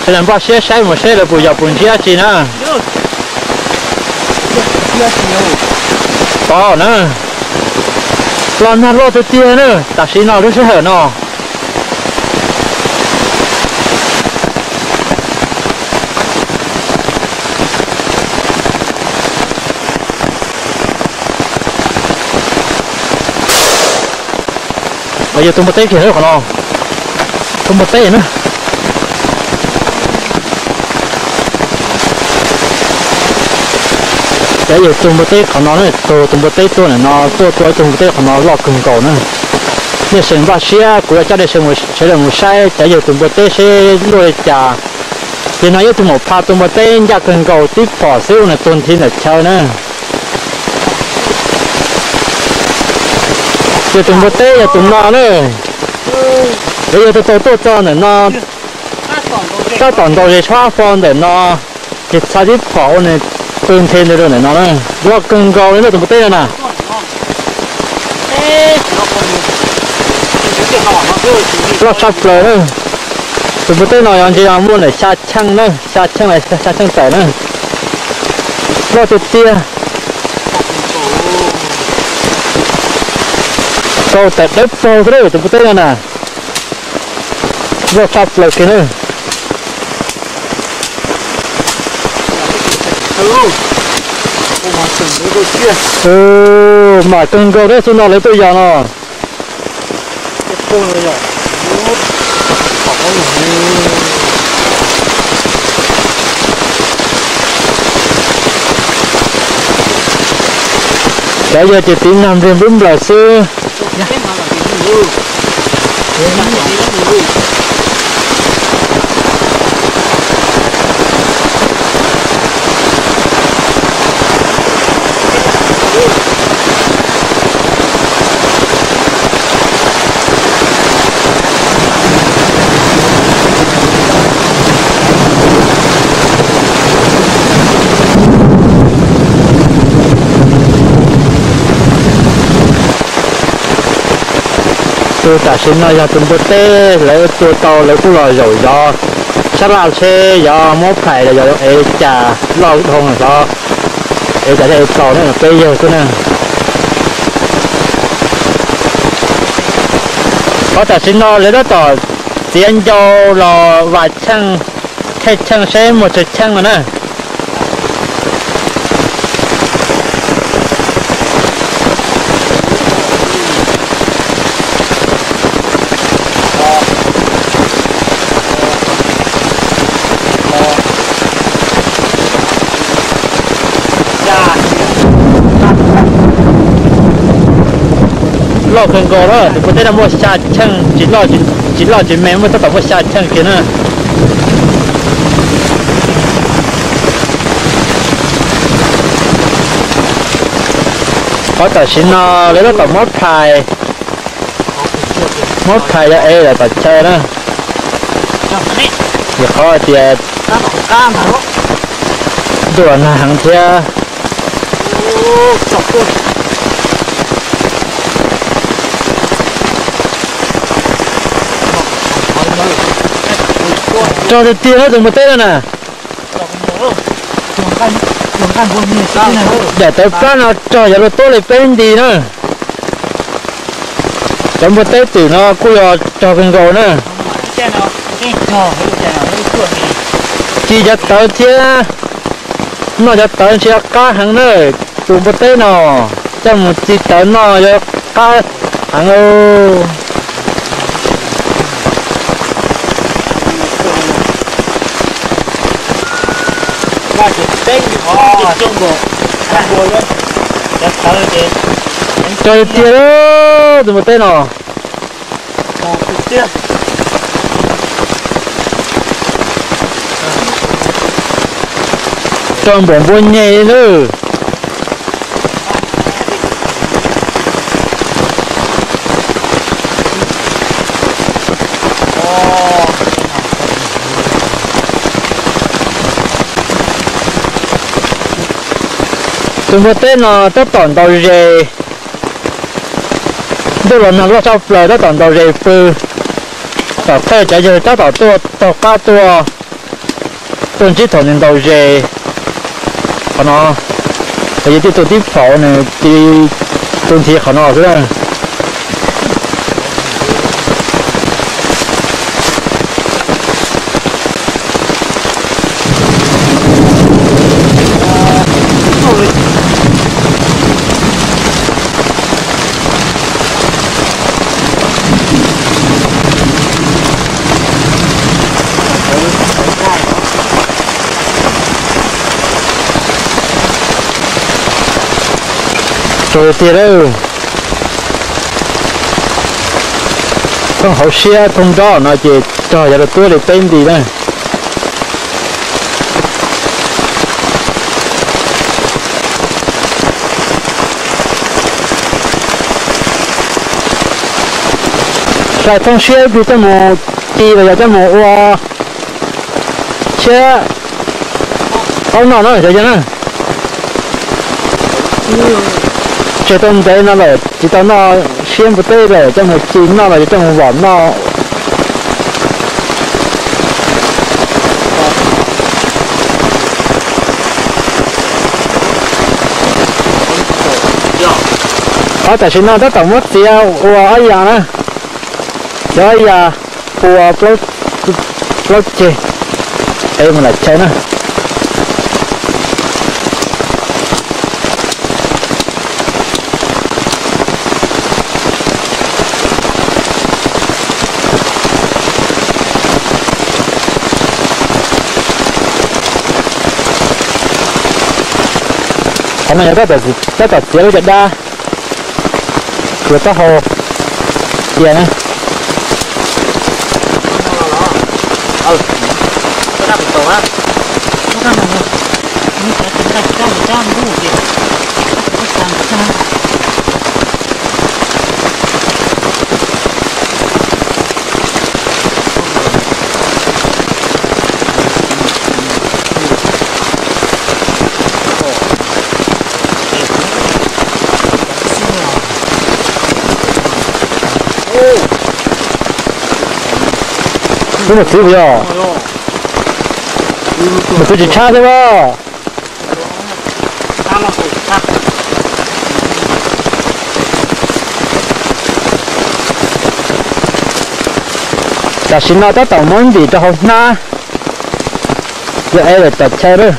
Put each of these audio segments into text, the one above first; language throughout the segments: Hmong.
Sawv daws npaj siab saib mus seb lawv puas yos puas ntsiab tsi na. Tod na, los nag loj tiag tiag na, tam sim no lub sij hawm no. Yog tus npua teb kiag qhov no, tus npua teb na. Cov yawg tus npua teb qhov no na, tus tus npua teb tuaj ntawm no tuaj tua ib tug npua teb qhov no loj kawg nkaus na. Nej sawv npaj siab kuv yuav coj nej sawv daws mus saib cov yawg tus npua teb seb luaj li cas. Ces no ib tug maum pha tus npua teb ncaj kawg nkaus tib phom xwb ua nws tuag nthi ntawm chaw na. Ces tus npua teb yog tus no na. Yog tus tau tuaj txog ntawm no tab tom ntaus zes tshab fo ntawm no, ces txhais tib phom ua nws tuag nthi ntawm no na. Loj kawg nkaus li tus npua teb no na. Loj tshaj plaws na. Tus npua teb no yog ntsis yog muaj ntawm xya cheej na, xya cheej los xya cheej tawm na. Loj tiag tiag. Kaus tawm dawb paug xwb tus npua teb no na. Loj tshaj plaws kiag na. Mam kawg nkaus rau xub no lawv tuaj yos no. Cov yawg ces tiv nag npliag npub nplaws xwb. Tus tam sim no yog tus npua teb lawv tua tau lawv kuj los zaum zov sab laj seb yog muab phais los yog ev li cas loj dhau lawm xyov. Ev cas thiaj ev txaus ne, peb yawg xwb na. Qhov tam sim no lawv tab tom txiav ncau los vas cheej, thej cheej seb muaj tsawg cheej no na. Loj kawg nkaus na, tus npua teb no muaj xya cheej, tsis loj tsis me muaj tab tom muaj xya cheej kiag na. Qhov tam sim no lawv tab tom muab phais, muab phais yog ev lawm tom chaw na. Vim qhov tias ntuj los nag heev thiab. Rog tiag tiag na tus npua teb no na. Daim tawv plab no rog yuav luag tuab li peb nti na. Cov npua teb twm no kuj yog rog kawg nkaus na. Ci cov tawv thiab, noj cov tawv ntshe qab heev na. Tus npua teb no coj mus ci tawv noj yuav qab heev. Rog tiag tiag tus npua teb no. Rog npaum npua nyeg li na. Tus npua teb no tab tom ntaus zes, ntuj los nag loj tshaj plaws tab tom ntaus zes pw. Tom qhej cov yawg tab tom tuaj taug qab tuaj. Tuaj ntsib thaum nws ntaus zes qhov no, ces yog tib tug tib phaum nws cia li tu nthi qhov no xwb na. Tsaug tiag lawm. Thooj hauv siab thooj nrob no ces rog yog rau tuab li peb nti na. Sai thooj siab ib pliag coj mus ci los yog coj mus ua siab qaub noj na, xyov yog na. Tseg tau ntev no lawm tsis tau noj siab npua teb lawm, coj mus ci noj los yog coj mus vom noj. Qhov tam sim no tab tom muab txiav ua ob yas na, txiav ob yas, ua plaub ceg, es mus lam chaw na. Qhov no yog tab tom txiav lub caj dab, txiav taub hau cia na. Wb mus txiv puas yog? Mus txiv tsis tshab thiab as. Tam sim no tab tom muab ntim rau hauv hnab, yog es lawm tom chaw lawm.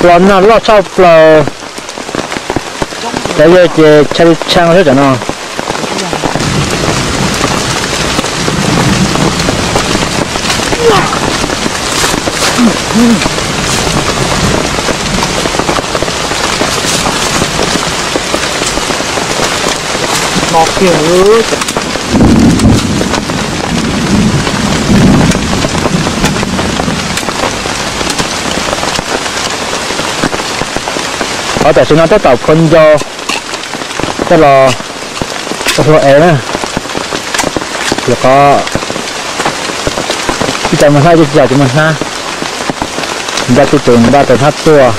Los nag loj tshaj plaws, cov yawg ces tshee li tshee xwb tam no. Qhov tam sim no tab tom phua ncau coj los ua hlua ev na. Ces qhov ib co muaj hnab, ib co tsis muaj hnab, npaj tib tus npaj tau hnab tuaj.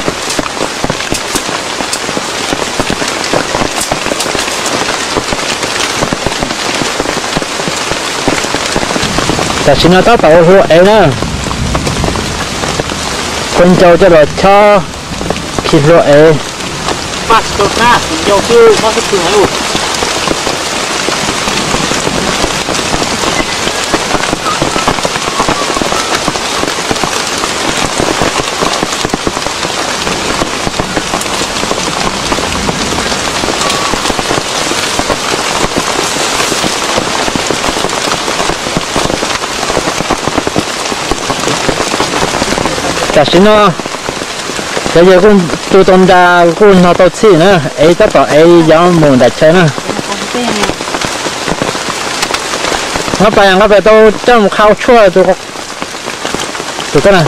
Tam sim no tab tom ua hlua ev na, phua ncau coj los chob khi hlua ev. Tam sim no cov yawg kuj tu tau nra, kuj nog tau txhij na, ev tab tom ev yuav mus nram chaw na. Nqa pais, nqa pais tau coj mus qha ua tshuaj tus, tus koj na.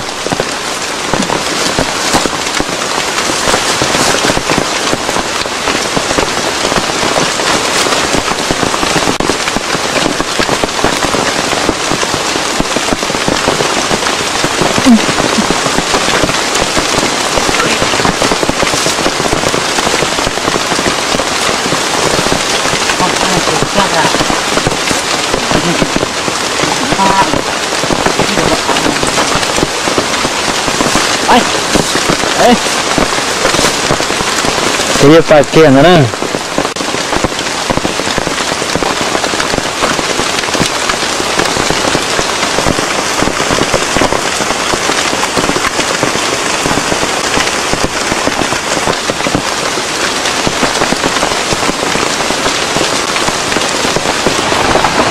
Ces yuav fais kiag ntawd na.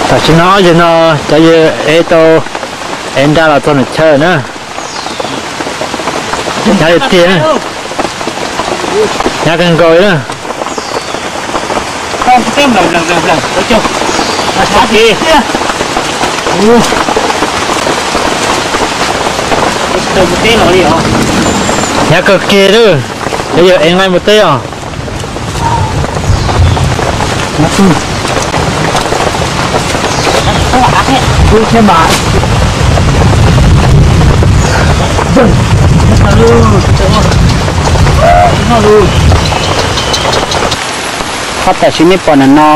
Tam sim no ob yawg no cov yawg ev tau, ev nra los txog nram chaw na. Hnyav tiag tiag, hnyav kawg nkaus li na. Hnyav kawg kiag lawm, cov yawg ev nqaij mus teb os. Ho tam sim nej pom ntawm no,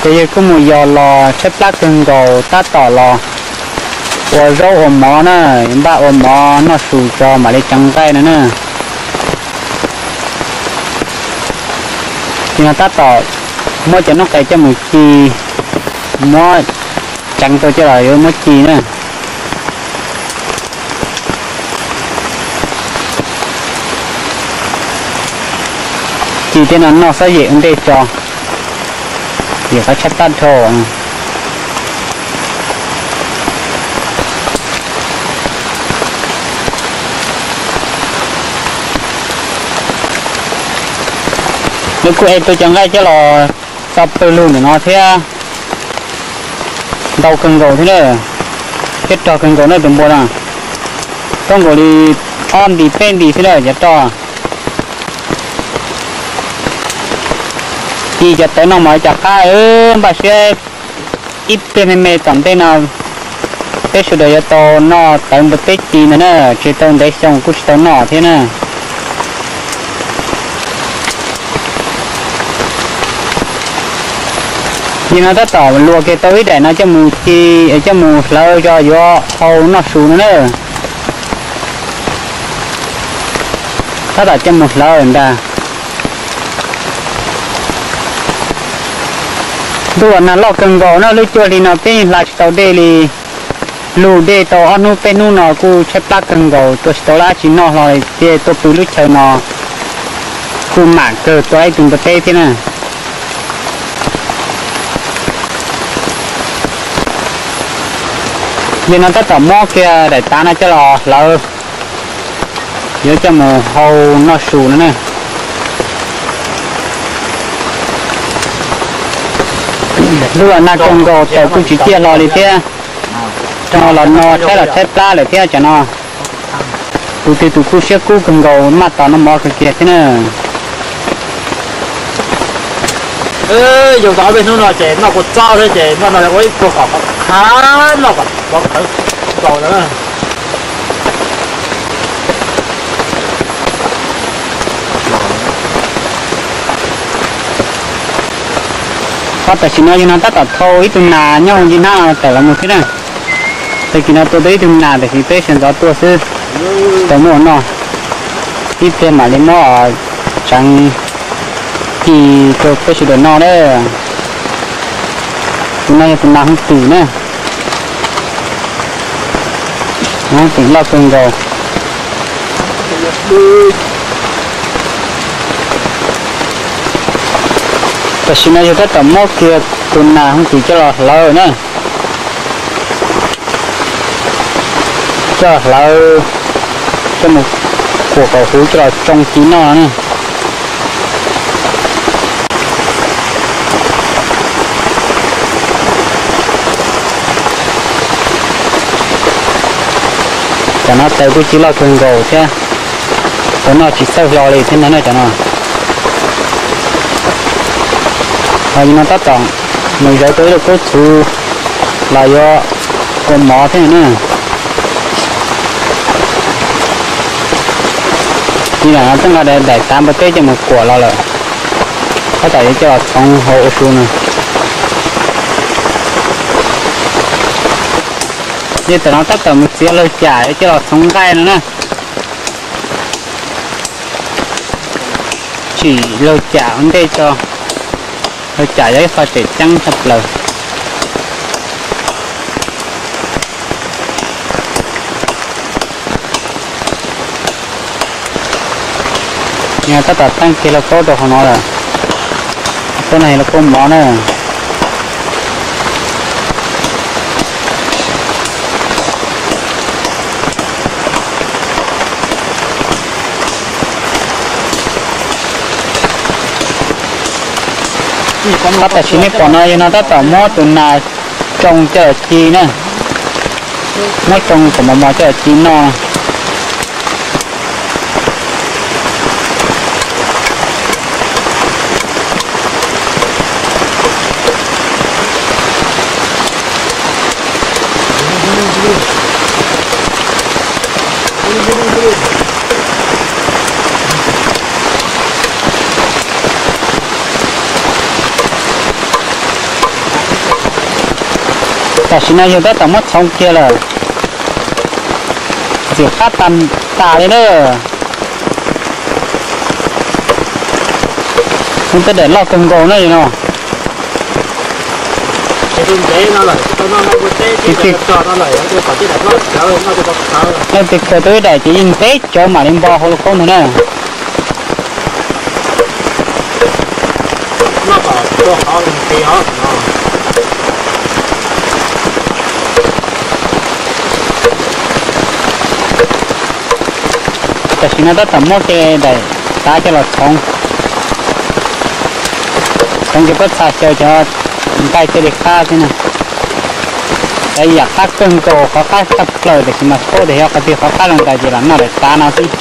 cov yawg kuj mus yos los tshaib plab kawg nkaus tab tom los ua zaub ua mov na, npaj ua mov noj su tso mam li ceev nqaij no na. Ces no tab tom muab cov noob qes coj mus ci, muab ceev tau coj los yuav muab ci na. Ci tej no noj xab yem ua ntej tso, yog qab tshaib plab dhau. Lawv kuj ev tau cov nqaij coj los tso pawg lug ntawm no thiab. Ntau kawg nkaus thiab na, thiab rog kawg nkaus na tus npua no. Roj nkaus li ob nti peb nti xwb na cov roj. Ci cov tawv no mas cas qab, npaj siab ib pliag me me tom ntej no peb sawv daws yuav tau noj tawv npua teb ci ntag na, tsis tau ntev xyoo kuj tsis tau noj thiab na. Yog no tab tom luas kiag tau ib daim no coj mus ci, coj mus hlawv tso yuav hau noj su no na. Tab tom coj mus hlawv ntag. Ntuj los nag loj kawg nkaus na, lub cuaj hli no peb yeej hla tsis tau dej li. Lug dej tau ob hnub peb hnub no kuj tshaib plab kawg nkaus, tua tsis tau dab tsi noj hlo li, thiaj tuaj pw lub chaw no kuj mam kawg tua ib tug npua teb thiab na. Yog no tab tom muab kiag daim tav no coj los hlawv, yuav coj mus hau noj su no na. Lub los nag kawg nkaus, taws kuj tsis ciaj hlo li thiab. Rog los no tshaib los tshaib plab lawm thiab cov no. Tus twg tus kuj siab kub kawg nkaus, maj tos noj mov kawg kiag thiab na. Yog tau ob peb hnub no ces noj kua txob thiab ces noj no ua ib pluag kom qhov qhav noj kom pov tawv nkaus na. Qhov tam sim no yog no tab tom thau ib tug nas nyob hauv ncig hnab no tawm los mus xwb na. Tag kis no tua tau ib tug nas tiam sis peb sawv ntxov tuaj xwb, tau muaj noj. Ib pliag mam li muab tseev ci rau peb sawv daws noj na. Tus no yog tus nas hooj twm na. Hooj twm loj kawg nkaus. Tam sim no yog tab tom muab kiag tus nas hooj twm coj los hlawv na. Coj hlawv coj mus kuam kom huv coj los tsoo ci noj na. Cov no taws kuj ci loj kawg nkaus thiab, tau noj tsis txhawj hlo li thiab no na cov no. Ho yog no tab tom mus zawv tau ib lub kaub txhuv los yuav ua mov thiab na. Li lam no twb nqa daim tav npua teb coj mus kuam los lawm, tab tom yuav coj los txhoov hauv ua su no. Yog tam no tab tom mus txiav lawg cam yuav coj los txhoov nqaij no na. Tsim laug cam ua ntej tso, laug cam yog ib qho tseem ceeb tshaj plaws. Yog tab tom teeb kiag lauj kaub rau hauv no lawm. Lauj kaub no yog lauj kaub mov na. Tab tam sim nej pom no yog no tab tom muab tus nas tsoo coj los ci na. Muab tsoo kom mos mos coj los ci noj. Tam sim no yus tab tom muab txhoov kiag lawm. Ntxim qab tas tas li na. Muaj tej daim loj kawg nkaus na yog no. Leej twg khaws tau ib daim ces yeej ntev tsawv mam li npo hauv lauj kaub ntag na. Tam sim no tab tom muab kiag daim tav coj los txhoov, txhoov ces pab txha xyaw cov nqaij thiaj li qab xwb na. Cov yam qab kawg nkaus qhov qab tshaj plaws tam sim no paub tias yog qhov twg qhov qab zoo tas ces lam noj daim tav no xwb.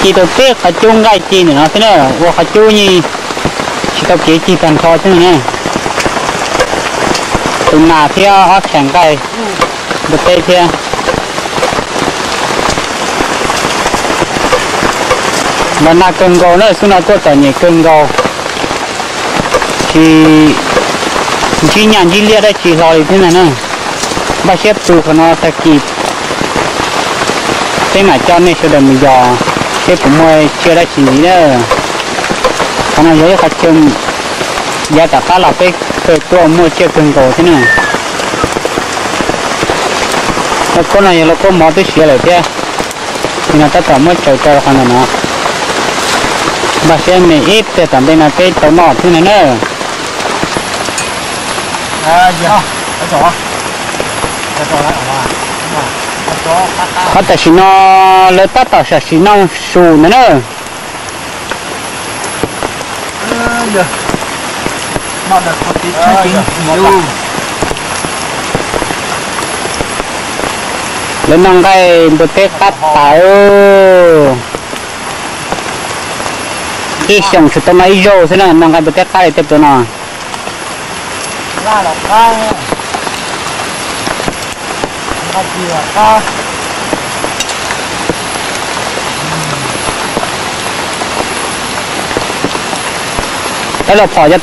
Ci tau peb qhov cub nqaij ci ntawm no xwb na, ua qhov cub yeej tsis tau kev cig tag nrho xwb na. Tus nas thiab ob khas nqaij npua teb thiab. Los nag kawg nkaus na, xub no tuaj txom nyem kawg nkaus, tsis ntsib nyaj ntsib liaj dab tsi hlo li thiab ntag na. Npaj siab pw qhov no tag kis peb mam coj nej sawv daws mus yos seb puas muaj tsiaj dab tsi ntxiv na. Qhov no yog ib qhov chaw yav tom qab los peb kawg tuaj muaj tsiaj kawg nkaus thiab na. Lauj kaub no yog lauj kaub mov twb siav lawm thiab, nim no tab tom muab tsaws rau qhov ntawm no. Npaj siab me ib pliag tom ntej no peb tau noj thiab no na. Qhov tam sim no lawv tab tom sam sim noj su ntawd na. Lawv noj nqaij npua teb qab tas. Ib xyoos tsuas tau noj ib zaug xwb na, noj nqaij npua teb qab li tej pluas no. Tawv los phom cov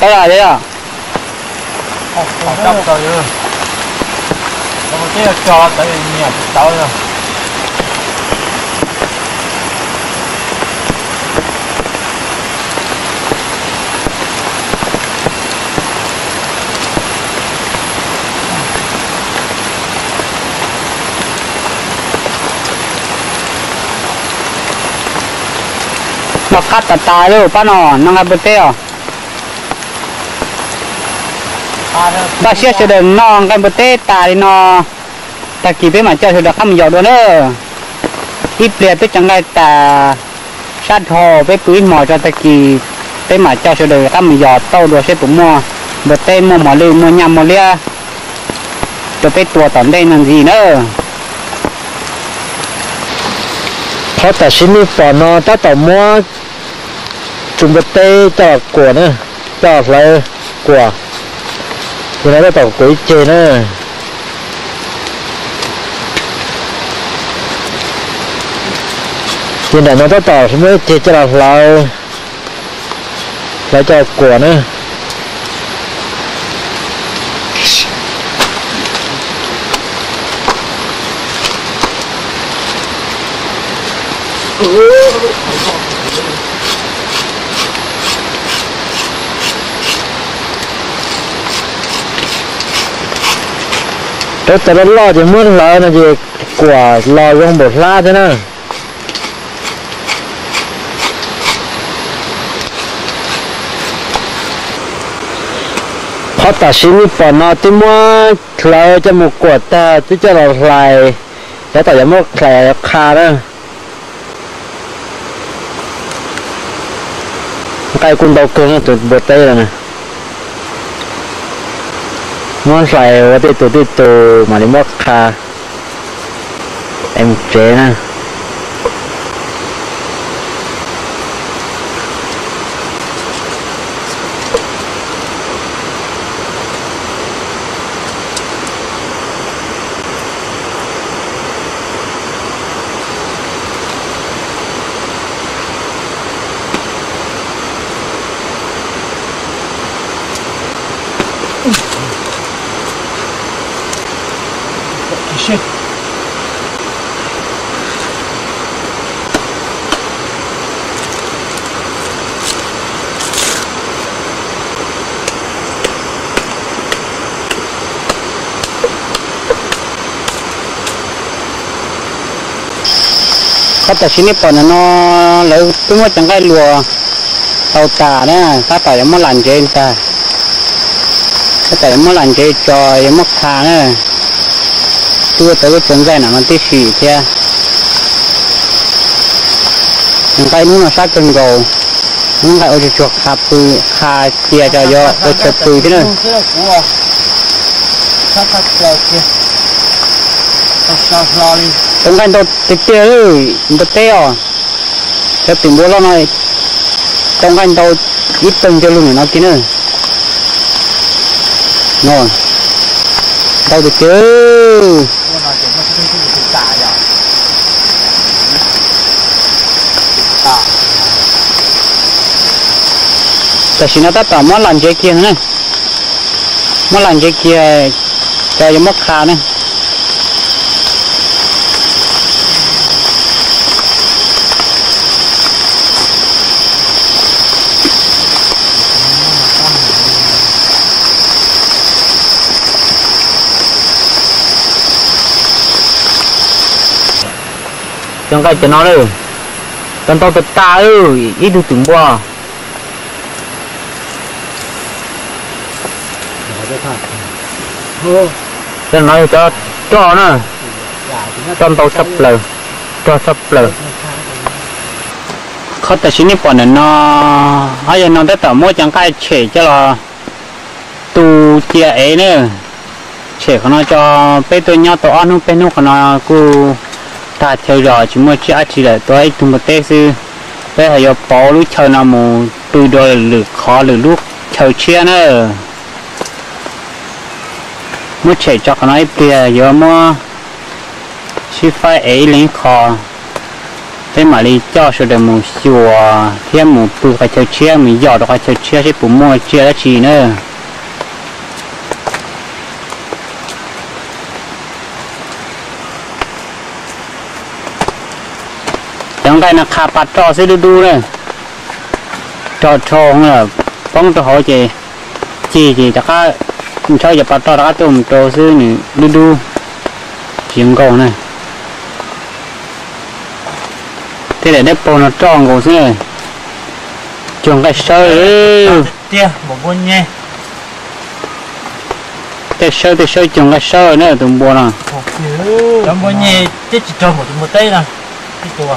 tawv os. Noj qab tas tas li pab no, noj nqaij npua teb os. Npaj siab sawv daws noj nqaij npua teb tas li no, tag kis peb mam coj sawv daws qab mus yos dua na. Ib pliag peb tso nqaij tas sab dhau peb pw ib hmos tso, tag kis peb mam coj sawv daws qab mus yos tauj dua seb puas muaj npua teb, muaj mos lwj, muaj nyaj muaj liab rau peb tua tom ntej no ntxiv na. Qhov tam sim nej pom no tab tom muab tus npua teb coj los kuam na, coj los hlawv kuam. Tus no tab tom kuam ib ceg na. Ces nram no tab tom muab ib ceg coj los hlawv. Lawv coj kuam na. Rau tau loj loj ces muab hlawv no ces kuam los zoo npaum hlab thiab na. Qhov tam sim nej pom no twb muab hlawv coj mus kuam tag twb coj los hlais, tab tom yuav muab hlais qha na. Nqaij kuj ntau kawg no tus npua teb no na. Muab hlais ua tej tus tej tus mam li muab qha es mus tsev na. Qhov tam sim nej pom ntawm no lawv twb muab cov nqaij luas tau tas na, tab tom yuav muab lam ntsev ntag. Tab tom yuav muab lam ntsev tso yuav muab qha na. Twb ua tau lub tsuas nqaij no tib si thiab. Nqaij hnub no sab kawg nkaus, lub nqaij ua tsuag tsuag qha pw, qha cia cov yuav ua chaw pw thiab na. Tau nqaij ntau tiag tiag, npua teb os. Cov twm npua loj no tau nqaij ntau ib teg cov lug nim no kiag na. No, ntau tiag tiag. Tam sim no tab tom muab lam ntsev kiag na. Muab lam ntsev kiag, cov yuav muab qha na. Cov nqaij cov no lawm, tau ntau tas tas, ib tug twm npua. Cov no yog cov roj na, roj ntau tshaj plaws, roj tshaj plaws. Qhov tam sim nej pom ntawm no, ob yog no tab tom muab cov nqaij tshem coj los tu cia ev na. Tshem qhov no tso, peb tuaj nyob tau ob hnub peb hnub qhov no kuj tag chaw zos tsis muaj tsiaj dab tsi lawm, tuaj ib tug npua teb xwb. Peb ho yuav pauv lub chaw no mus pw dua lwm qhov lwm lub chaw tshiab na. Muab tshem tso qhov no ib pliag yuav muab sib faib ev ib leeg ib qho, peb mam li coj sawv daws mus xyuas thiab mus pw qhov chaw tshiab, mus yos rau qhov chaw tshiab seb puas muaj tsiaj dab tsi na. Cov nqaij no qha pa roj xwb dub dub na, rog rho lawm, poob rau hauv ces cig ces rov qab ntshawb cov pa roj rov qab tuaj mus rau xwb, nws dub dub, tsis zoo nkauj na. Tej daim dawb paug no roj nkaus xwb, cuag nqaij sawb. Tej sawb tej sawb cuag nqaij sawb na tus npua no. Cov npua nyeg twb tsis rog npaum tus npua teb no. Ib tus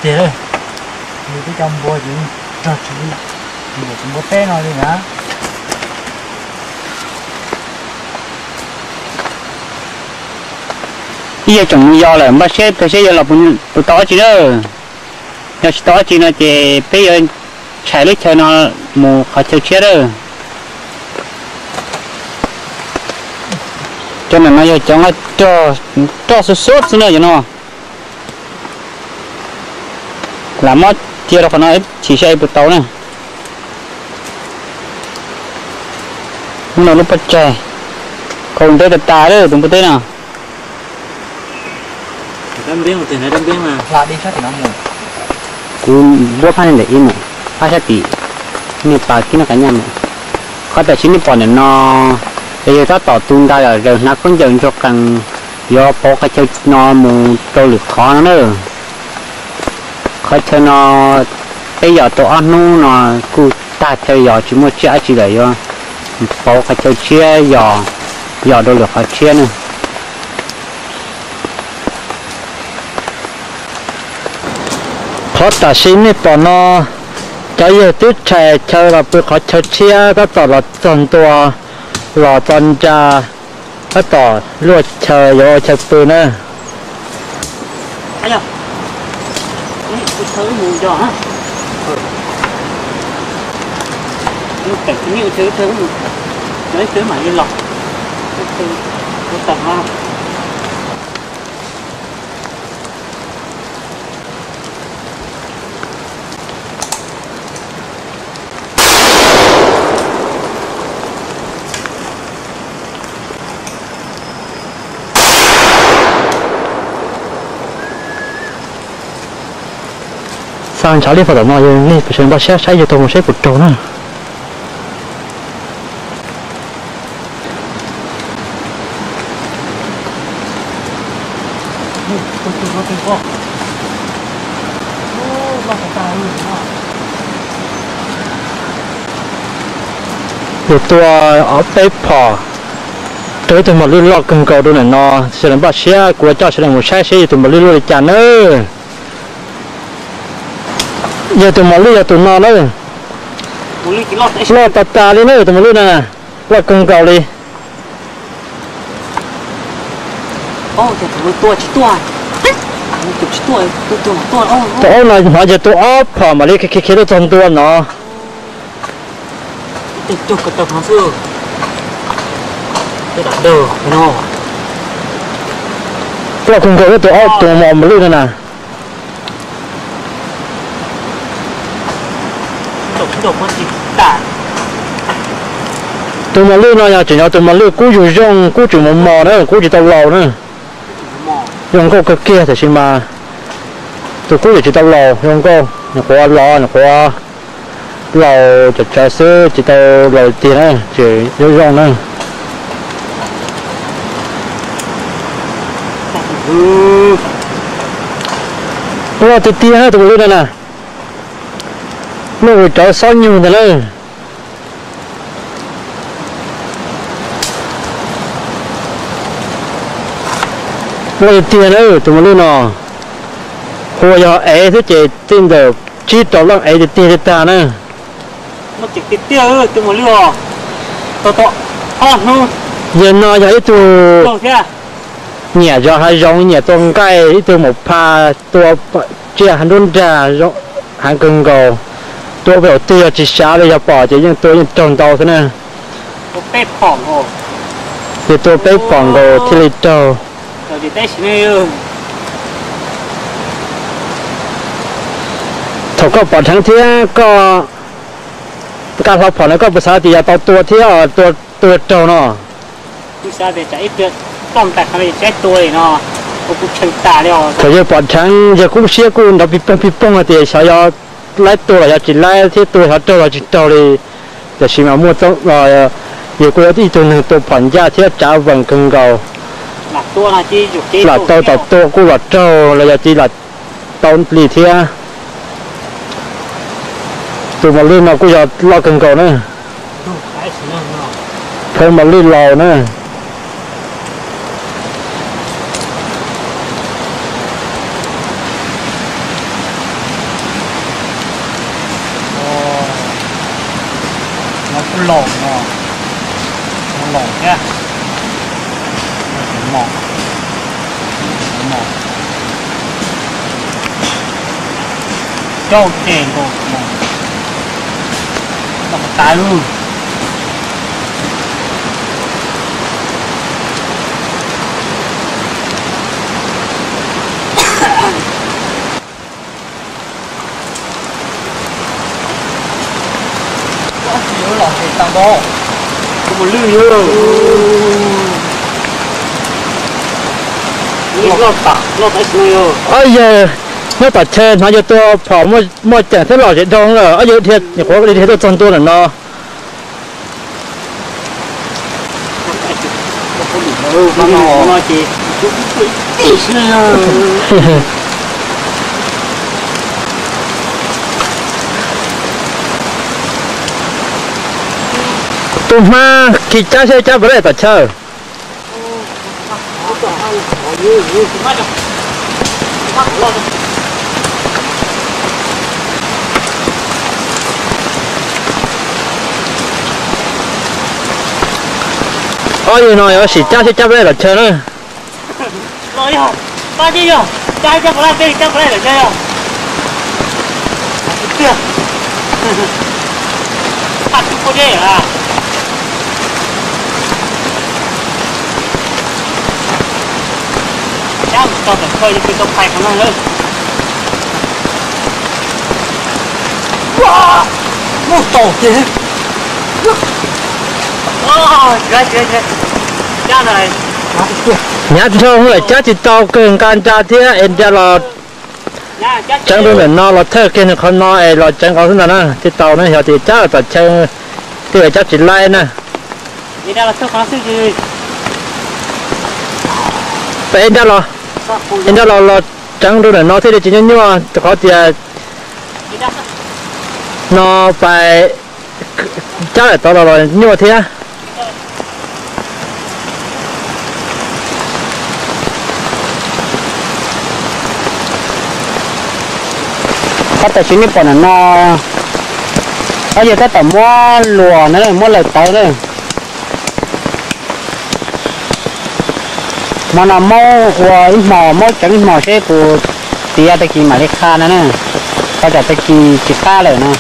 tiag, nws twb cov npua ces rog tsis npaum tus npua teb no li na. Ib yog tseem mus yos lawm, npaj siab pliag seb yuav los puas tau dab tsi na. Yog tsis tau dab tsi no ces peb yuav tshais lub chaw no mus qhov chaw tshiab lawm. Cov ntawm no yog cov nqaij roj xub xub xwb na, cov no lam muab cia rau qhov no ib chim saib puas tau na. Hnub no lub pob tsaig, kaus nteb tas tas lawm tus npua teb no. Kuv npuab phab ntawm ib mus, phab sab tim, nej pas kib noj qab nyaj mus. Qhov tam sim nej pom ntawm no, yog yawg tab tom tu nra yom, zaws hnav khaub ncaws ntsuag qees, yuav pauv qhov chaw no mus rau lwm qhov no na. Qhov chaw no peb yos tau ob hnub no kuj tag chaw yos tsis muaj tsiaj dab tsi lawm, yuav pauv qhov chaw tshiab yos, yos rau lwm qhov tshiab na. Qhov tam sim nej pom no, cov yawg twb tshais chaw los pw qhov chaw tshiab, tab tom los txog ntua, los txog nra, tab tom luaj chaw yuav ua chaw pw na. Xa ntshav li pom tom no, yog nej sawv daws npaj siab saib yus tau mus saib puas raug na. Yus tua ob peb phom rau ib tug mos lwj loj kawg nkaus rau ntawm no, sawv daws npaj siab, kuv coj sawv daws mus saib seb yus tus mos lwj loj li cas nawb. Yog tus mos lwj yog tus no na. Loj tas tas li na, tus mos lwj no na, loj kawg nkaus li. Tus aub no hnov yog tua ob phom mam li khiav khiav tuaj txog ntua no. Loj kawg nkaus tus aub, tus mos lwj no na. Tus mos lwj no yog tseem yog tus mos lwj kub yug zoo, kub tseem mos mos na, kub tsis tau laus na. Zoo nkauj kawg kiag, tab sis mas tus kub yuav tsis tau laus, zoo nkauj, nyuam qhuav los, nyuam qhuav laus cov tsawv xwb, tsis tau laus tiag na, tseem zoo zoo na. Loj tiag tiag tus mos lwj no na, loj ua cov xob nyuj ntag na. Loj tiag tiag na tus mos lwj no, hu ua yog ev xwb ces txij ntawm tsib rau leej ev tiag tiag li tag na. Yawg no yog ib tug nyiam zov hav zoov, nyiam tua nqaij, ib tug maum phaj tua tsiaj hav nruab nrag heev kawg nkaus. Tua pem hauv twg yog tsis xyav li, yog pom ces yeej tua yeej raug ntau xwb na. Ces tua peb phom nkaus thiaj li raug. Thaum koj pom dheev thiab koj nqa hlo phom no koj puas xav tias yog tau tua thiab tua raug no? Thaum yawg pom dheev yawg kuj siab kuj nrov pig poog pig poog hais tias xyov yog laib tua los yog tsis laib thiab tua xyov raug los tsis raug li. Tiam sis mas muaj txoj, yawg kuj yog ib tug neeg tua phom ncaj thiab tsav vees kawg nkaus. Lam tau tom tua kuj los raug los yog tsis lam tau li thiab. Tus mos lwj no kuj yog loj kawg nkaus na. Phawj mos lwj laus na. Los ces tau npaum, Ob yawg nyob tom chaw hnov yuav tua phom muaj ceem thiab los zem dhau lawm, ob yawg dhia nyuam qhuav dhia tuaj txog ntua ntawm no. Tus hmab khi cab seb cab puas laij tom chaw. Ob yawg no yuav sim cab seb cab puas laij tom chaw na. Hnyav dhau lawm cab tsis tau kawg, nqa nra thiab es nra los tseev rau ntawm no los thawj kiag nws qhov no es los tseev nkaus xwb ntag na thiaj tau na, yog tias cab tom chaw thiaj yuav cab tsis laib na. Es nra los, es nra los los tseev rau ntawm no thiaj li tsis nyuaj nyuaj rau qhov tias no pais cab lawm tod los los nyuaj thiab. Qhov tam sim nej pom ntawm no, ob yawg tab tom muab luas na, muab lawm tawv na. Hmo no maub ua ib hmos, maub tseev ib hmos seb puas tiav tag kis mam li qha no na. Qhov tsam tag kis tsis qab lawm no.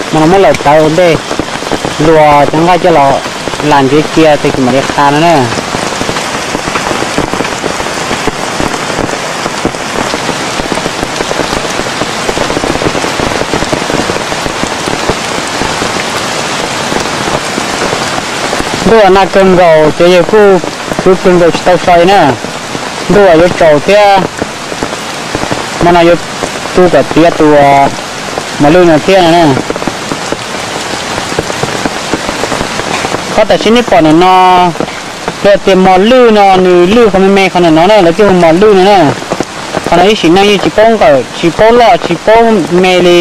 Hmo no muab lawm tawv ua ntej, luas cov nqaij coj los lam ntsev cia tag kis mam li qha no na. Ntuj nag kawg nkaus ces yawg kuj tu kawg nkaus tsis tau so li na. Ntuj yuav tsaus thiab, hmo no yuav tu kom tiav tus mos lwj no thiab no na. Qhov tam sim nej pom ntawm no, yog tias mos lwj no nws lwj qhov me me qhov ntawm no na lawv thiaj hu mos lwj no na. Qhov no ib sim neej yeej tsis paub nqawm tsis paub loj tsis paub me li,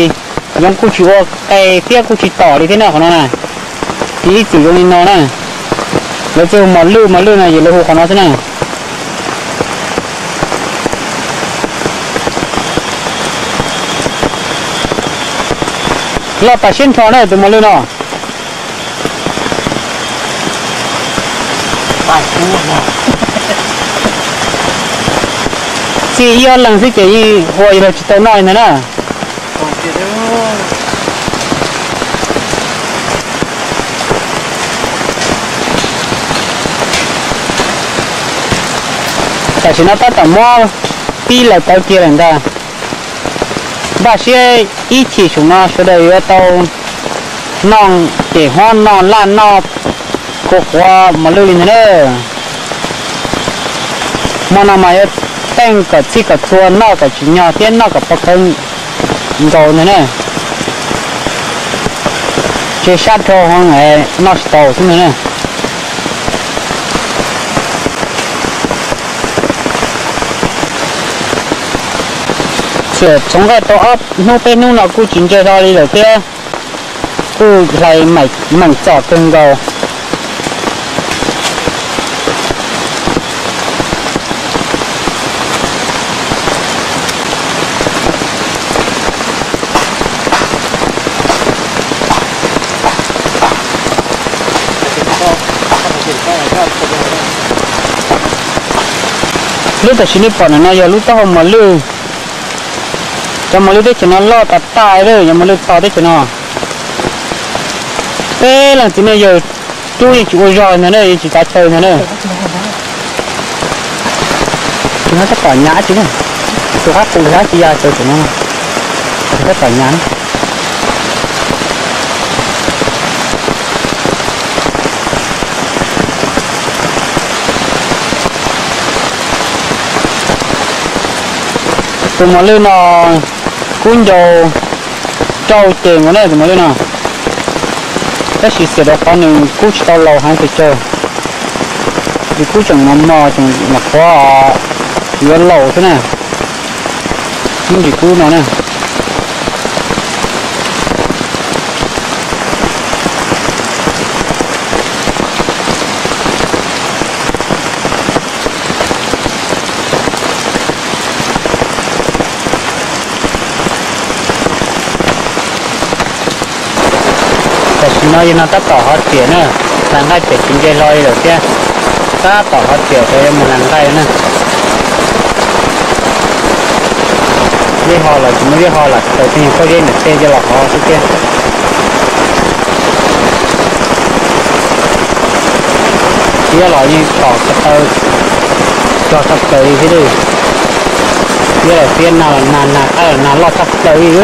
yoov kuj tsis ua qe thiab kuj tsis tom li thiab na qhov no na. Ces ib txwm zoo li no na, lawv thiaj hu mos lwj, mos lwj no ces lawv hu qhov no xwb na. Loj tas siab nrho na tus mos lwj no. Txij ib ob leeg xwb ces yeej ua yog tsis tau noj li ntag na. Tam sim no tab tom muab pib lawm tawv kiag lawm ntag. Npaj siab ib chim saum no sawv daws yuav tau noj cem huab noj laj noj kua quav mos lwj li ntag na. Hmo no mas yuav teej kom txhij kom txhua noj kom tsim nyog thiab noj kom pov khawv nkaus ntag na. Tsis sab dhau hov noj tsis tau xwb ntag na. Txawm txhoov nqaij tau ob hnub peb hnub no kuj tsis ntse hlo li lawm thiab, kuj hlais meem txom kawg nkaus. Lub tam sim nej pom ntawm no yog lub taub hau mos lwj. Cov mos lwj teb chaws no loj tas tas lawm, cov mos lwj to teb chaws no. Peb leej txiv neej yawg rub yeej tsis ua zog ntag na, yeej tsis txav chaw ntag na. Tus no tab tom nyas tsis ne, tus qab qus tab tsis ya, tus no tab tom nyas na. Tus mos lwj no kub ncau rau ces nkaus na tus mos lwj no, tab sis xiam rau qhov nws kub tsis tau laus heev pes tsawg, nws kub tseem mos mos tseem nyuam qhuav yuav laus xwb na. Lub ntsis kub no na. Tam sim no yog no tab tom hov riam na, hlais nqaij pem tsis nce hlo li lawm thiab. Tab tom hov riam rau yuav mus hlais nqaij na. Zeb ho los tsis muaj zeb ho lam taws tej pob zeb ntawm tej coj los hov xwb thiab. Tiab los yeej tom ko taw cog tshaj plaws li thiab. Tiab los tiab, nag los nag, nag qaib los nag loj tshaj plaws li.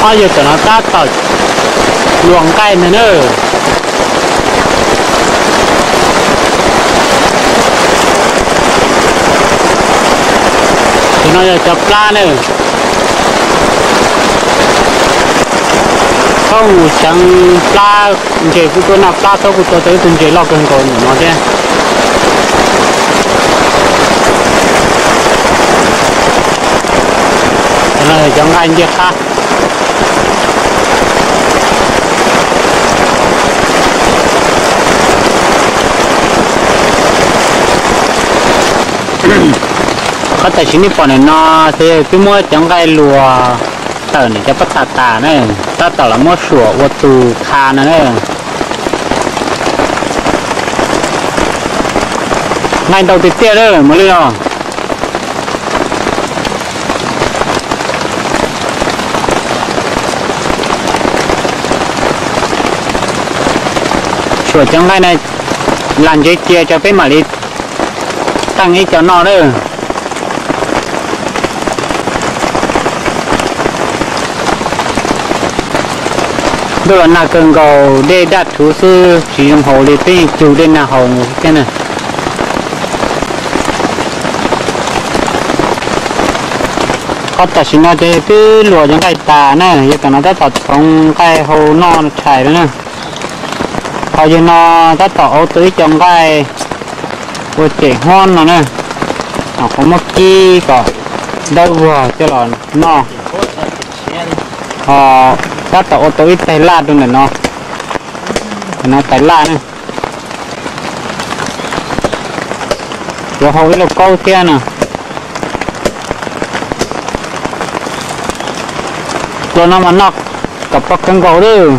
Ob yawg tam no tab tom luas nqaij ntag na. Cov no yog cov plab na. Thaub mus xyeev plab ntses kuj tuaj noj plab, thaub kuj tua tau ib tug ntses loj kawg nkaus ntawm no thiab. Cov no yog cov nqaij ncej qab. Qhov tam sim nej pom ntawm no ces twb muab cov nqaij luas tawm ntawm cov pob txha tas na, tab tom los muab suam ua tus qha no na. Nqaij ntau tiag tiag lawm mos lwj os. Suam cov nqaij no lam ntsev cia tso peb mam li teej ib co noj lawm. Ntuj los nag kawg nkaus, dej daj rhuv xwb tsis zoo haus li, peb yeej cug dej nag haus thiab na. Qhov tam sim no ces twb luas cov nqaij tas na, yog tam no tab tom thoob nqaij hau noj tshais lawm na. Ho yog no tab tom hau tau ib co nqaij ua cem huab no na, qhov muab kib kom dawb vog coj los noj. Ho tab tom ua tau ib tais laj rau ntawm no, no tais laj na. Yuav hau ib lauj kaub thiab no. Los no mas noj kom pog kawg nkaus lawm.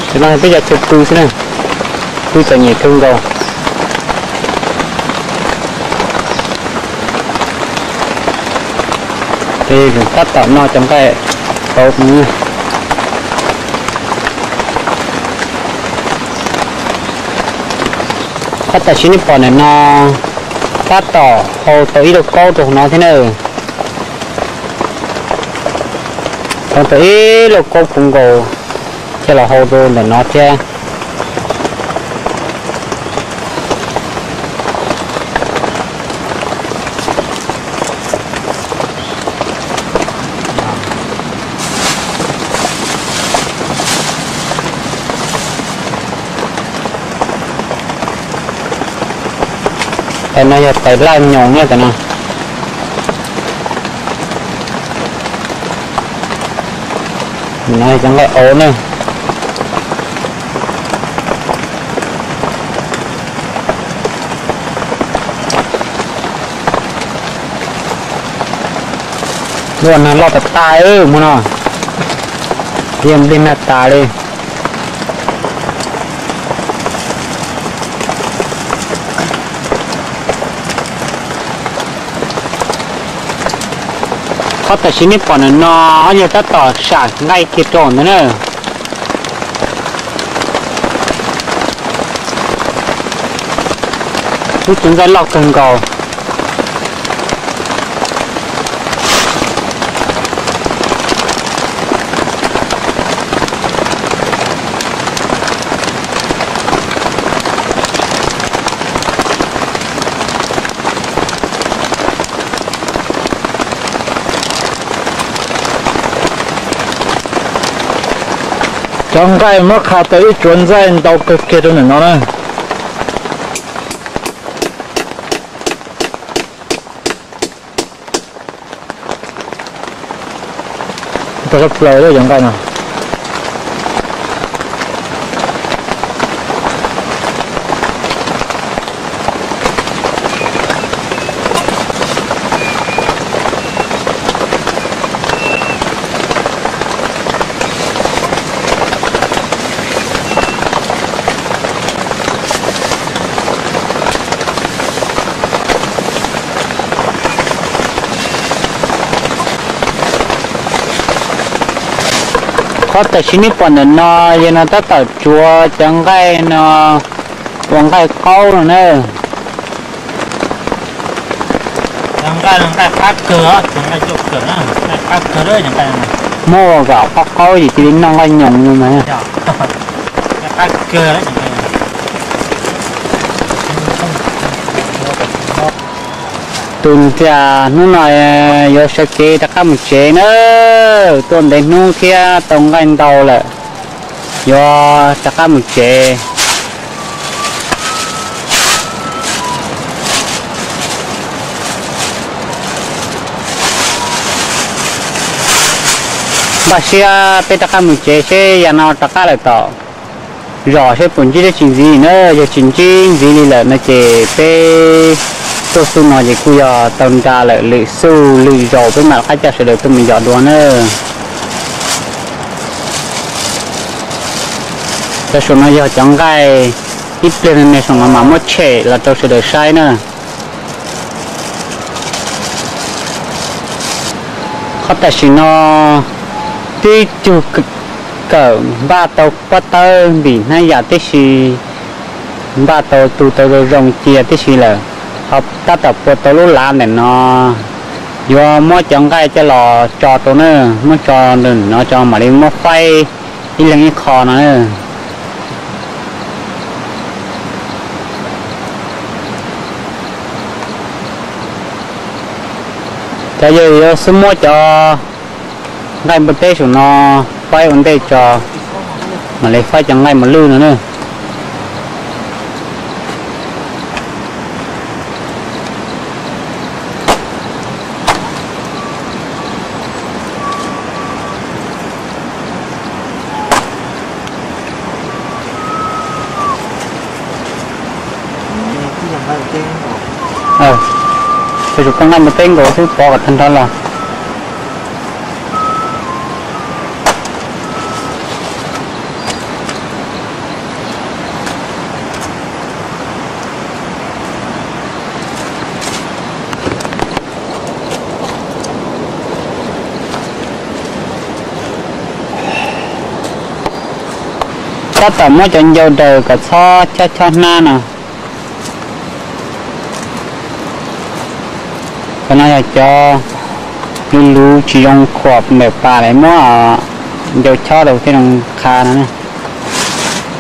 Ces no peb cov chaw pw xwb na, pw txom nyem kawg nkaus. Ces tab tom noj cov nqaij tau. Qhov tam sim nej pom ntawm no tab tom hau tau ib lauj kaub rau hauv no thiab na. Hau tau ib lauj kaub puv nkaus coj los hau rau ntawm no thiab. Tais no yog tais laj nyoos na tais no. No cov nqaij auv na. Lub nag loj tas tas mus no, yeej nplij nag tas li. Qhov tam sim nej pom ntawm no ob yawg tab tom sam nqaij kiag rau ntawd na. Lub tsev nqaij loj kawg nkaus. Cov nqaij muab qha tau ib tsuav ntxaij ntau kawg kiag rau ntawm no na. Tau sab plaws lawm cov nqaij no. Qhov tam sim nej pom ntawm no, yog no tab tom tsuav cov nqaij no ua nqaij qaub no na. Muab ua kom qaub qaub ces cia li noj nqaij nyoos no mas. Tus ntxhais hnub no yuav sawv kev rov qab mus tsev na, tuaj ntev hnub thiab tau nqaij ntau lawm, yuav rov qab mus tsev. Npaj siab peb rov qab mus tsev seb yav no rov qab lawm tom zos seb puas ntsib dab tsi ntxiv na. Yog tsis ntsib ntxiv li lawm no ces peb tuaj xub no ces kuj yog tau nra lawm, lwm xub lwm zaus peb mam rov qab coj sawv daws tuaj mus yos dua na. Cov saum no yog cov nqaij ib pliag me me saum no mas muab tshem los rau sawv daws saib na. Qhov tam sim no twb cug kawm npaj tau pob tawb ntim hnab yam tib si, npaj tau tu tau zoo zoo cia tib si lawm, ho tab tom pua tau lub lav ntawm no. Yuav muab cov nqaij coj los tso rau na, muab tso ntawm no tso mam li muab faib ib leeg ib qho no na. Cov yawg yuav xub muab cov nqaij npua teb saum no faib ua ntej tso, mam li faib cov nqaij mos lwj no na. Tshuav cov nqaij npua teb nkaus xwb pov kom tag nrho los. Tab tom muab cov ncau daws kom txhob chob chob hnab no. Qhov no yog cov luv luv tsis zoo khuam ntawm pas lawm, muab ncau chob rau thiaj zoo qha no.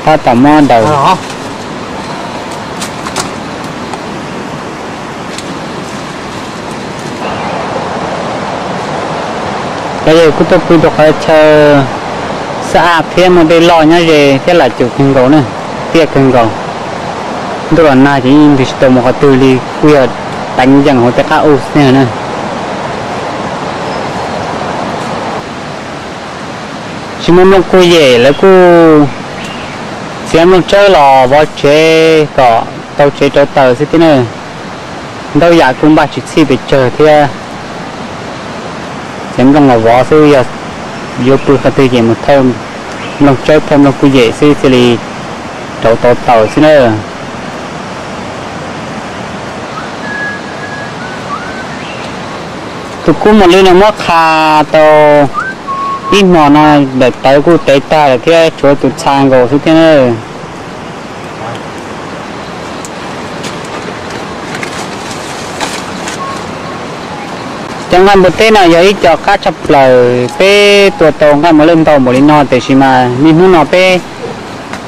Tab tom muab daws. Cov yawg kuj tuaj pw rau qhov chaw xab ab thiab muaj dej loj nyob ze thiab lam cum kawg nkaus na, tiaj kawg nkaus. Ntuj los nag ces yeej npis tsis tau mus qhov twg li, kuj yog teev yees hauv tej qab u xwb na. Tsis muaj nplooj kuj yem, lawv kuj txiav nplooj tsawb los vov tsev kom tau tsev rauv taws xwb thiab na. Ntau yam kuj npaj tsis txhij pes tsawg thiab. Txiav nplooj los vov xwb, yog yuav pw qhov twg ces mus thawj nplooj tsawb thawj nplooj kuj yem xwb thiaj li rauv tau taws xwb na. Tus kub mos lwj no muab qha tau ib hmos no, daim tawv kuj tev tag lawm thiab, tshuav tus txha nkaus xwb thiab na. Cov nqaij npua teb no yog ib co qab tshaj plaws, peb tua tau nqaij mos lwj ntau npaum li no, tiam sis mas niaj hnub no peb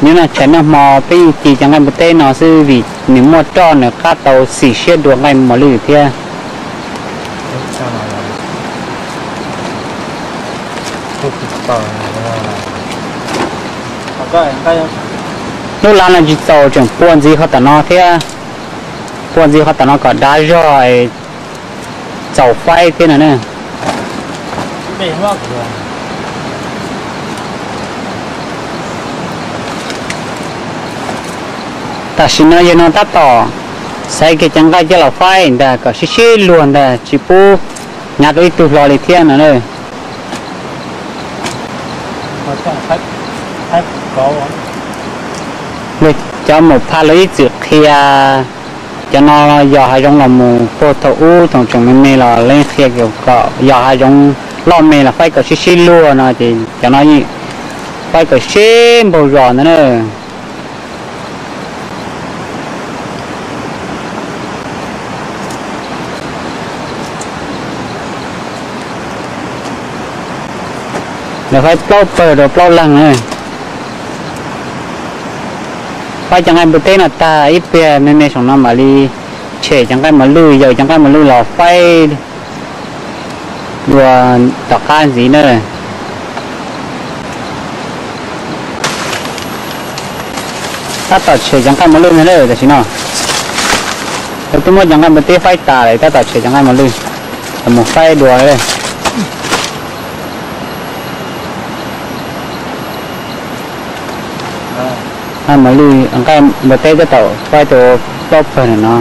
nyob noj tshais noj hmo peb yeej ci cov nqaij npua teb no xwb, vim nws muaj roj nws qab tau xim siab dua nqaij mos lwj thiab. Lub lab no tsis txaus, tseem pua ntxiv qhov tom no thiab, pua ntxiv qhov tom no kom dav zog txaus faib thiab no na. Tam sim no yawg no tab tom xaiv kiag cov nqaij coj los faib ntag kom sib sib luag ntag, tsis pub hnyav rau ib tug hlo li thiab no na. Cov mus pha los ib txwm qhia, cov no yog hav zoov los mus puag thaum ub thaum tseem me me los leej qhia kom yog hav zoov loj me los faib kom sib sib luag no ces cov no faib kom sib npaug zos ntag na. Lawv faib plaub pawg rau plaub leeg na. Faib cov nqaij npua teb no tag ib pliag me me saum no mam li tshem cov nqaij mos lwj, yaws cov nqaij mos lwj los faib dua tom qab ntxiv na. Tab tom tshem cov nqaij mos lwj ntag na tam sim no. Lawv twb muab cov nqaij npua teb faib tas lawm, tab tom tshem cov nqaij mos lwj los mus faib dua. Nqaij mos lwj, nqaij npua teb tab tom faib tau plaub pawg no,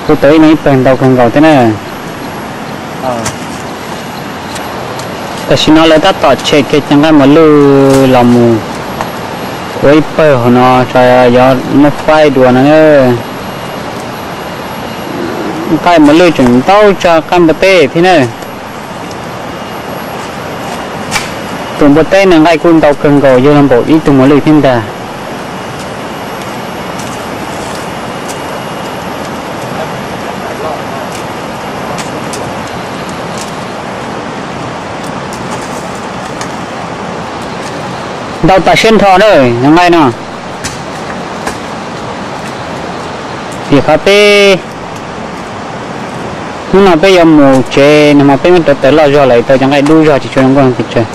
kuj tau ib leeg ib pawg ntau kawg nkaus thiab na. Tam sim no lawv tab tom tshem kiag cov nqaij mos lwj los mus ua ib pawg hauv no, yuav muab faib dua no. Nqaij mos lwj tseem ntau tshaj nqaij npua teb thiab na. Tus npua teb no nqaij kuj ntau kawg nkaus, yog los npaum ib tug mos lwj thiab ntag. Ntau tas siab nrho na cov nqaij no. Vim qhov peb hnub no peb yuav mus tsev, nag hmo peb muab rauv taws loj zog lawm, tau cov nqaij dub zog tsis tshua zoo nkauj pes tsawg.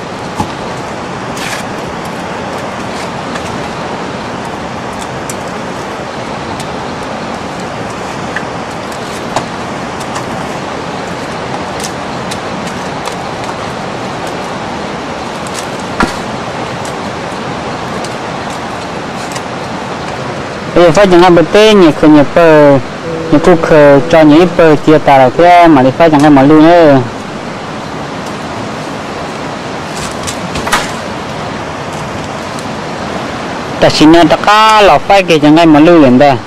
Peb yuav faib cov nqaij npua teb, nyias khaws nyias pawg, nyias kuj khaws tso nyias ib pawg cia tas lawm thiab mam li faib cov nqaij mos lwj na. Tam sim no rov qab los faib kiag cov nqaij mos lwj lawm ntag.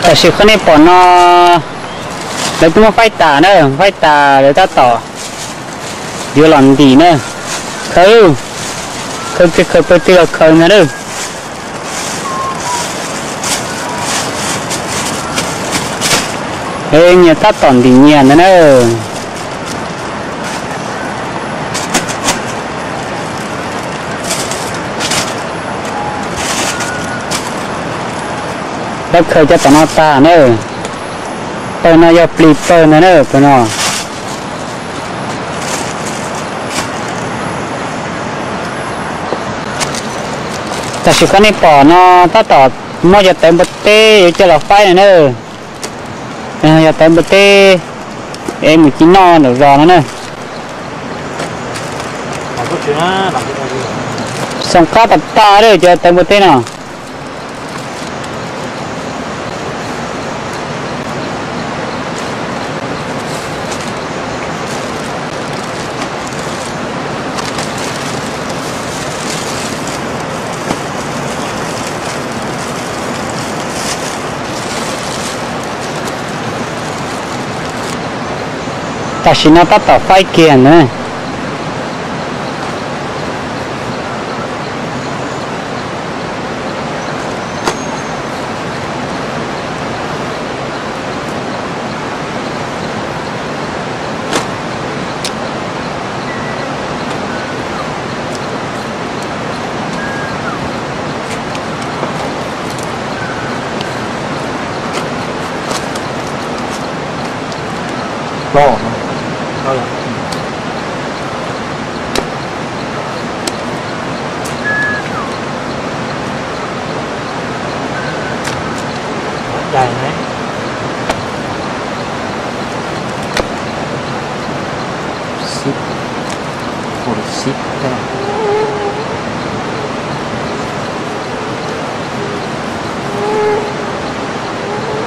Tam sim qhov nej pom no, lawv twb muab faib tas na, faib tas lawv tab tom yuav los ntim na. Khaws, khaws kiag, khaws pawg twg los khaws ntag na. Nyias tab tom ntim nyias ntag na. Lawv khaws cov tom no tag na. Pawg no yog plis pawg ntag na, pawg no. Tam sim qhov nej pom no tab tom muab cov tawv npua teb yuav coj los faib no na. Yog tawv npua teb es mus ci noj nraum zos no na. Xoo qab tas tas lawm cov tawv npua teb no. Tam sim no tab tom faib kiag ntawd.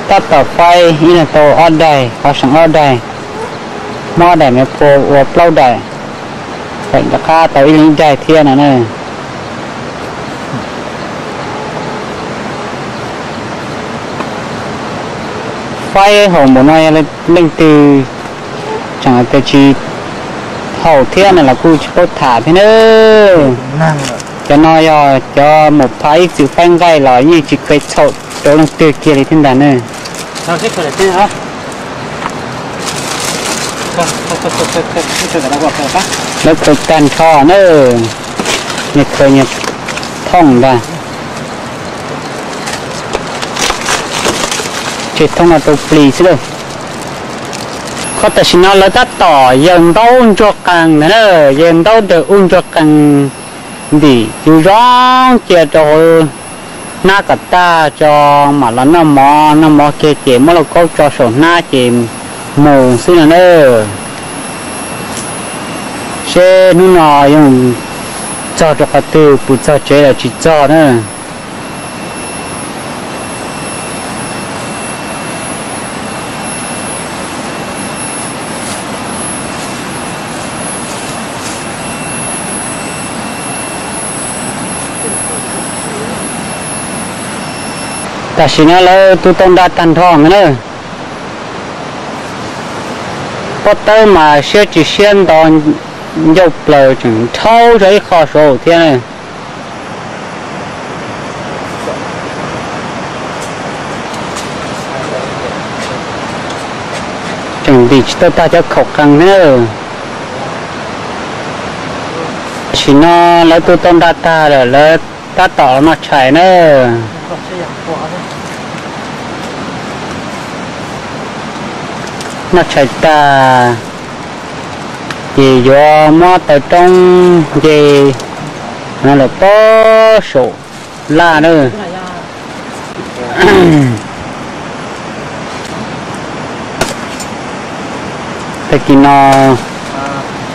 Tab tom faib ib leeg tau ob daim, qhov seem ob daim, muab ob daim me phua ua plaub daim, feem rov qab tau ib leeg ib daim thiab no na. Faib haum npaum no yog leej twg tseem tias tsis haum thiab no los kuj tsis paub tham thiab na. Cov no yog cov mus pha ib txwm faib nqaij los yeej tsis kheev txhaum rau leej twg kiag li thiab ntag na. Lawv khaws tag nrho na, nyias khaws nyias thooj ntag. Tseg thooj no rau plis xwb lauj. Qhov tam sim no lawv tab tom yaws ntaub ntsuag qees ntag na, yaws ntaub ntawm ub ntsuag qees ntim cov zoo cia rau hauv hnab kom tag tso mam los noj mov, noj mov kiag ces muab lauj kaub tso saum hnab ces mus xwb no na. Seb hnub no yuav txog rau qhov twg, puas txog tsev los tsis txog na. Tam sim no lawv tu tau nra tag nrho ntawd na. Pob tawb mas siab tsis siab nto ncauj plaws tseem rhaub zog ib qho saud thiab na. Tseem ntim tsis tau tag cov khaum qees thiab na. Tam sim no lawv tu tau nra tag lawm, lawv tab tom los noj tshais na. Noj tshais tag ces yuav muab taws roob nce no lawm pob saum laj na. Tag kis no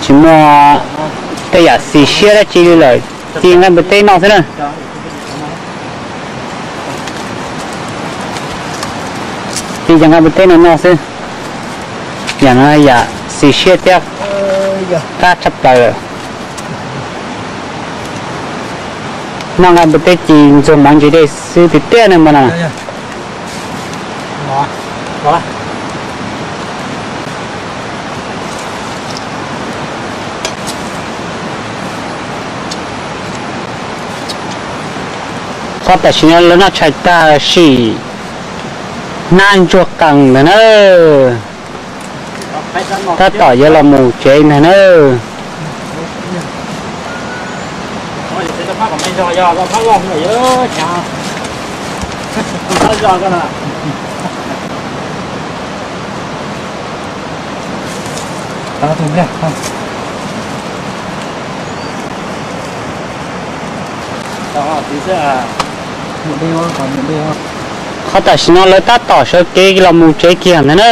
tsis muaj tej yam xis siab dab tsi li lawm, ci nqaij npua teb noj xwb na. Ci cov nqaij npua teb no noj xwb. Yam no yam xis siab thiab qab tshaj plaws lawm. Noj nqaij npua teb ci ntxuag mov ntsis dej xwb tiag tiag ne mas no. Qhov tam sim no lawv noj tshais tag sim hnab ntsuag qees ntawd na. Tab tom yuav los mus tsev ntag na. Qhov tam sim no lawv tab tom sawv kev los mus tsev kiag ntag na.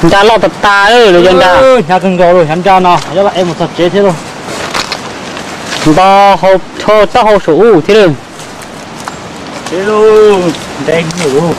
Nra loj tas tas lawm cov nra. Hnyav kawg nkaus lawm, xyov nra no yog los es mus txog tsev thiab lauj. Nto hau rho taub hau saum ub thiab lauj. Tsev lauj, ntev lauj.